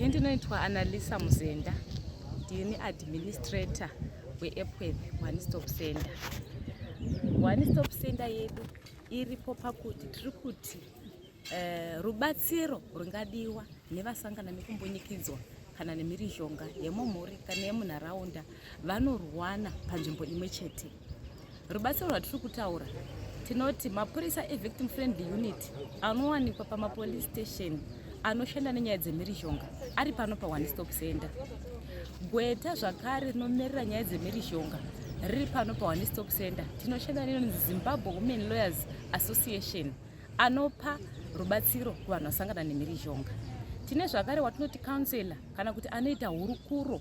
Ndinoitwa Analisa Muzenda, ndini administrator weEpworth One Stop Center. One Stop Center yedu iripo pakuti tiri kuti rubatsiro rungadiwa nevasangana nekumbunyikidzwa kana nemhirizhonga yemumhuri kana yemunharaunda vanorwana panzvimbo imwe chete. Rubatsiro rwatiri kutaura tinoti mapurisa evictim friendly unit anowanikwa pamapolice station anoshanda nenyaya dzemhirizhonga ari pano paone stop center. Gweta zvakare rinomerera nyaya dzemhirizhonga riri pano paone stop center. Tinoshanda nenonzi Zimbabwe Women Lawyers Association anopa rubatsiro kuvanhu vasangana nemhirizhonga. Tine zvakare watinoti counselor kana kuti anoita hurukuro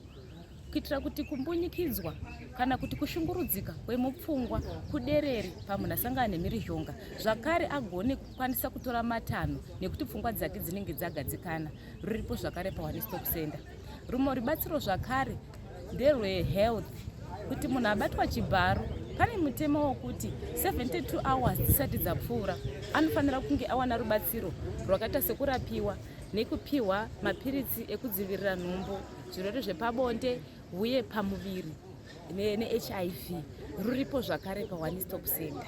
kuitira kuti kumbunyikidzwa kana kuti kushungurudzika kwemupfungwa kuderere pamunhu asangana nemhirizhonga, zvakare agone kukwanisa kutora matanho nekuti pfungwa dzake dzinenge dzagadzikana. Ruripo zvakare paone stop center. Rumwe rubatsiro zvakare nderwehealth, kuti munhu abatwa chibharo pane mutemo wokuti 72 hours dzisati dzapfuura anofanira kunge awana rubatsiro rwakaita sekurapiwa nekupiwa mapiritsi ekudzivirira nhumbu, zvirwere zvepabonde uye pamuviri neHIV. Ruripo zvakare paone stop center.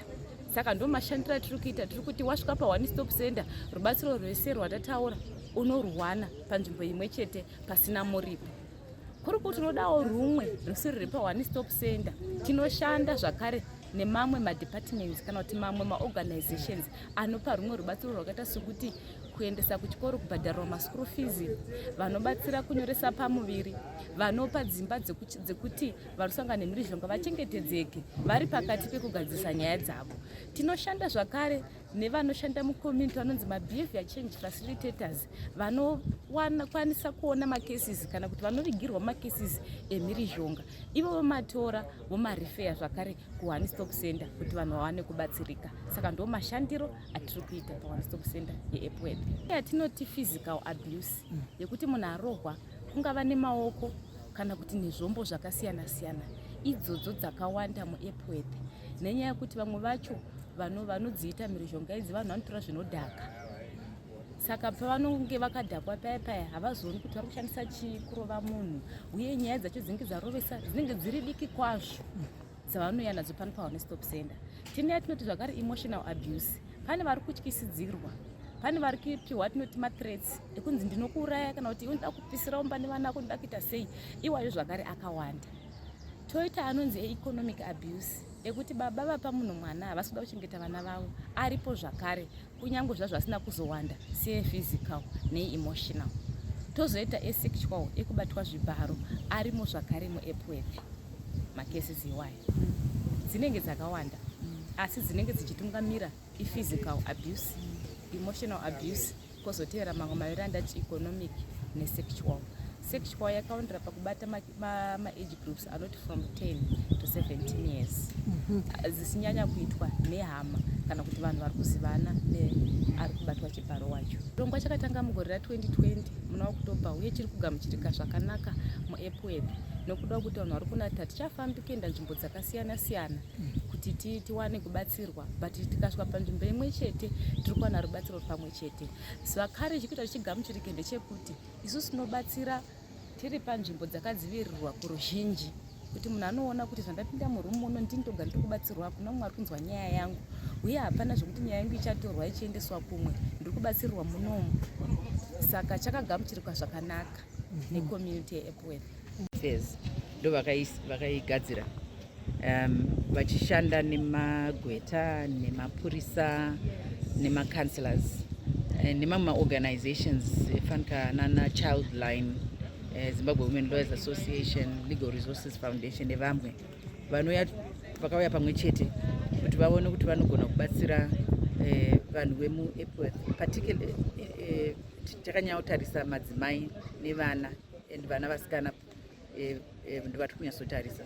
Saka ndo mashandiro atiri kuita. Tiri kuti wasvika paone stop center, rubatsiro rwese rwatataura unorwana panzvimbo imwe chete pasina muripo. Kuri kuti unodawo rumwe rusiri ruri paone stop center, tinoshanda zvakare nemamwe madepartments kana kuti mamwe maorganizations anopa rumwe rubatsiro rwakaita sekuti kuendesa kuchikoro, kubhadharirwa maschool fees, vanobatsira kunyoresa pamuviri, vanopa dzimba dzekuti vanosangana nemhirizhonga vachengetedzeke vari pakati pekugadzirisa nyaya dzavo. Tinoshanda zvakare nevanoshanda mucommunity vanonzi mabehavior change facilitators, vanokwanisa kuona macases kana kuti vanovigirwa macases emhirizhonga, ivo vomatora vomarefera zvakare kuone stop center kuti vanhu vawane kubatsirika. Saka ndo mashandiro atiri kuita paone stop center yeEpworth. Yatinoti physical abuse, yekuti munhu arohwa kungava nemaoko kana kuti nezvombo zvakasiyana siyana, idzodzo dzakawanda muEpworth nenyaya yekuti vamwe vacho vanodziita mhirizhonga idzi vanhu vanotora zvinodhaka. Saka pavanonge vakadhakwa paya paya havazooni kuti vari kushandisa chii kurova munhu, uye nyaya dzacho dzinenge dzarovesa dzinenge dziri diki kwazvo dzavanouya nadzo pano paone stop center. Tine yatinoti zvakare emotional abuse. Pane vari kutyisidzirwa, pane vari kupiwa tinoti mathreats ekunzi ndinokuuraya kana kuti unoda kupisira umba nevana vako, ndoda kuita sei, iwayo zvakare akawanda. Toita anonzi eeconomic abuse, ekuti baba vapa munhu mwana havasi kuda kuchengeta vana vavo, aripo zvakare, kunyange zvazvo asina kuzowanda seephysical neemotional. Tozoita esexual, ekubatwa zvibharo, arimo zvakare muEpworth macases iwayo. Dzinenge dzakawanda, asi dzinenge dzichitungamira iphysical abuse, emotional abuse, kwozotevera mamwe maviri andati economic nesexual. Sexual yakawandira pakubata maage ma groups anoti from 10 to 17 years, dzisinyanya kuitwa nehama kana kuti vanhu vari kuzivana neari kubatwa chibharo wacho. Chirongwa chakatanga mugore ra2020 muna October uye chiri kugamuchirika zvakanaka muEpworth nokuda kwekuti vanhu vari kuona kuti hatichafambi kuenda nzvimbo dzakasiyana siyana kuti tiwane kubatsirwa, but tikasvika panzvimbo imwe chete tiri kuwana rubatsiro pamwe chete. Zvakare chikuita chichigamuchirike ndechekuti isusu tinobatsira tiri panzvimbo dzakadzivirirwa kuruzhinji, kuti munhu anoona kuti zvandapinda murumu muno ndini ndoga ndiri kubatsirwa, hakuna mumwe ari kunzwa nyaya yangu, uye hapana zvekuti nyaya yangu ichatorwa ichiendeswa kumwe, ndiri kubatsirirwa munomu. Saka chakagamuchirwa zvakanaka necommunity yeEpworth. Affairs ndo vakaigadzira vachishanda nemagweta, nemapurisa, nemacouncillors nemamwe maorganizations fanika nana Childline, Zimbabwe Women Lawyers Association, Legal Resources Foundation nevamwe vanouya, vakauya pamwe chete kuti vaone kuti vanogona kubatsira vanhu vemuEpworth, particularly takanyanya kutarisa madzimai nevana and vana vasikana ndovatiri kunyatsotarisa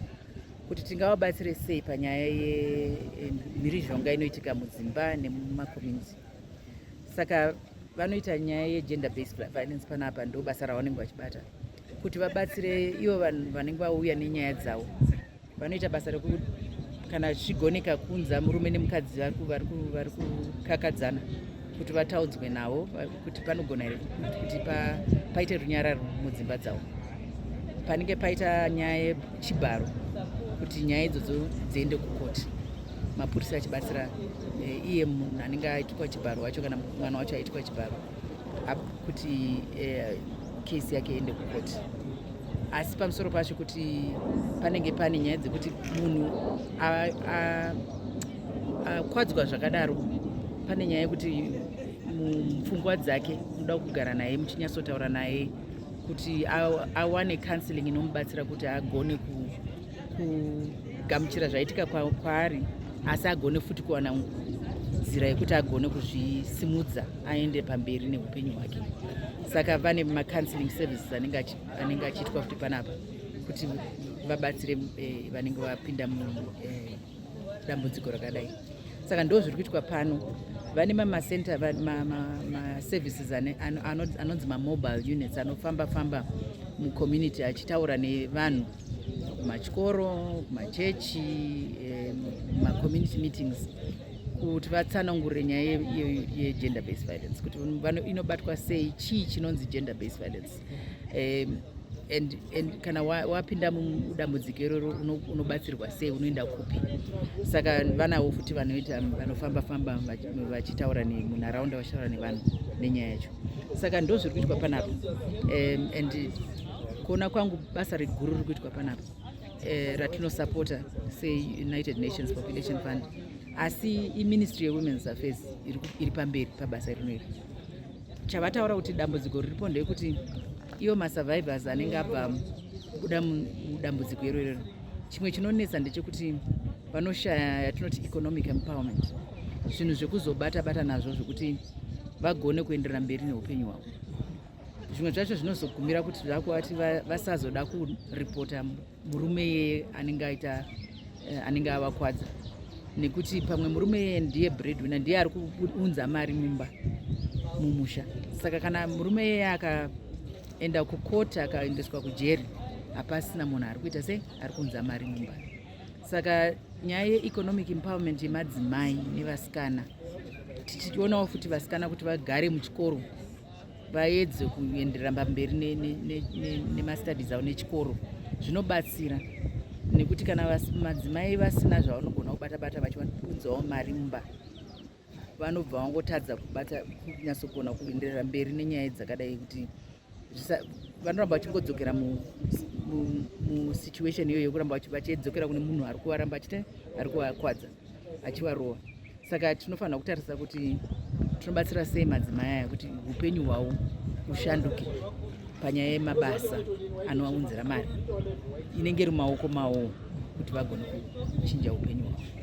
kuti tingavabatsire sei panyaya yemhirizhonga inoitika mudzimba nemumacommunity. Saka vanoita nyaya yegender based violence panapa, ndo basa ravanenge vachibata kuti vabatsire ivo vanhu vanenge vauya nenyaya dzavo. Vanoita basa reku kana zvichigoneka kunza murume nemukadzi vari kukakadzana. Kuti vataudzwe navo kuti panogona here kuti paite runyararo mudzimba dzavo panenge paita nyaya yechibharo, kuti nyaya idzodzo dziende kukoti, mapurisa achibatsira iye munhu anenge aitwa chibharo wacho kana mwana wacho aitwa chibharo, kuti kesi yake iende kukoti. Asi pamusoro pacho kuti panenge pane nyaya dzekuti munhu akwadzwa zvakadaro, pane nyaya yekuti mupfungwa dzake munoda kugara naye muchinyatsotaura naye kuti awane counseling inomubatsira kuti agone kugamuchira zvaitika kwaari, asi agone futi kuwana nzira yekuti agone kuzvisimudza aende pamberi neupenyu hwake. Saka vane macounseling services anenge achiitwa futi panapa kuti vabatsire vanenge vapinda mudambudziko rakadai. Saka ndo zviri kuitwa pano. Vane mamacenter, maservices anonzi mamobile units anofamba famba mucommunity achitaura nevanhu kumachikoro, kumachechi, macommunity meetings, kuti vatsanangurire nyaya yegender based violence, kuti inobatwa sei, chii chinonzi gender based violence, and kana wapinda mudambudziko iroro unobatsirwa sei, unoenda kupi. Saka vanavo futi vanoita vanofamba famba vachitaura munharaunda, vachitaura nevanhu nenyaya yacho. Saka ndo zviri kuitwa panapa, and kuona kwangu basa riguru riri kuitwa panapa ratinosapota seUnited Nations Population Fund, asi iMinistry yeWomen's Affairs iri pamberi pabasa rino iri. Chavataura kuti dambudziko riripo ndeyekuti ivo masurvivors anenge abva buda mudambudziko iro iroro, chimwe chinonetsa ndechekuti vanoshaya yatinoti economic empowerment, zvinhu zvekuzobata bata nazvo zvekuti vagone kuenderera mberi neupenyu hwavo. Zvimwe zvacho zvinozogumira kuti zvakuvati vasazoda kuripota murume iyeye anenge aita anenge avakwadza, nekuti pamwe murume iyeye ndiye breadwinner, ndiye ari kuunza mari mumba, mumusha. Saka kana murume iyeye akaenda kukoti, akaendeswa kujeri, hapasina munhu ari kuita sei, ari kuunza mari mumba. Saka nyaya yeeconomic empowerment yemadzimai nevasikana, tichionawo futi vasikana kuti vagare muchikoro, vaedze kuenderera pamberi nemastudies avo nechikoro, zvinobatsira, nekuti kana madzimai vasina zvavanogona kubata bata vachiunzawo mari mumba, vanobva vangotadza kubata, kunyatsogona kuenderera mberi nenyaya dzakadai, kuti vanoramba vachingodzokera musituation iyoyo yekuramba vachidzokera kune munhu ari kuvaramba achite ari kuvakwadza, achivarova. Saka tinofanira kutarisa kuti tinobatsira sei madzimai aya kuti upenyu hwavo hushanduke panyaya yemabasa anovaunzira mari inenge iri mumaoko mavo, kuti vagone kuchinja upenyu hwavo.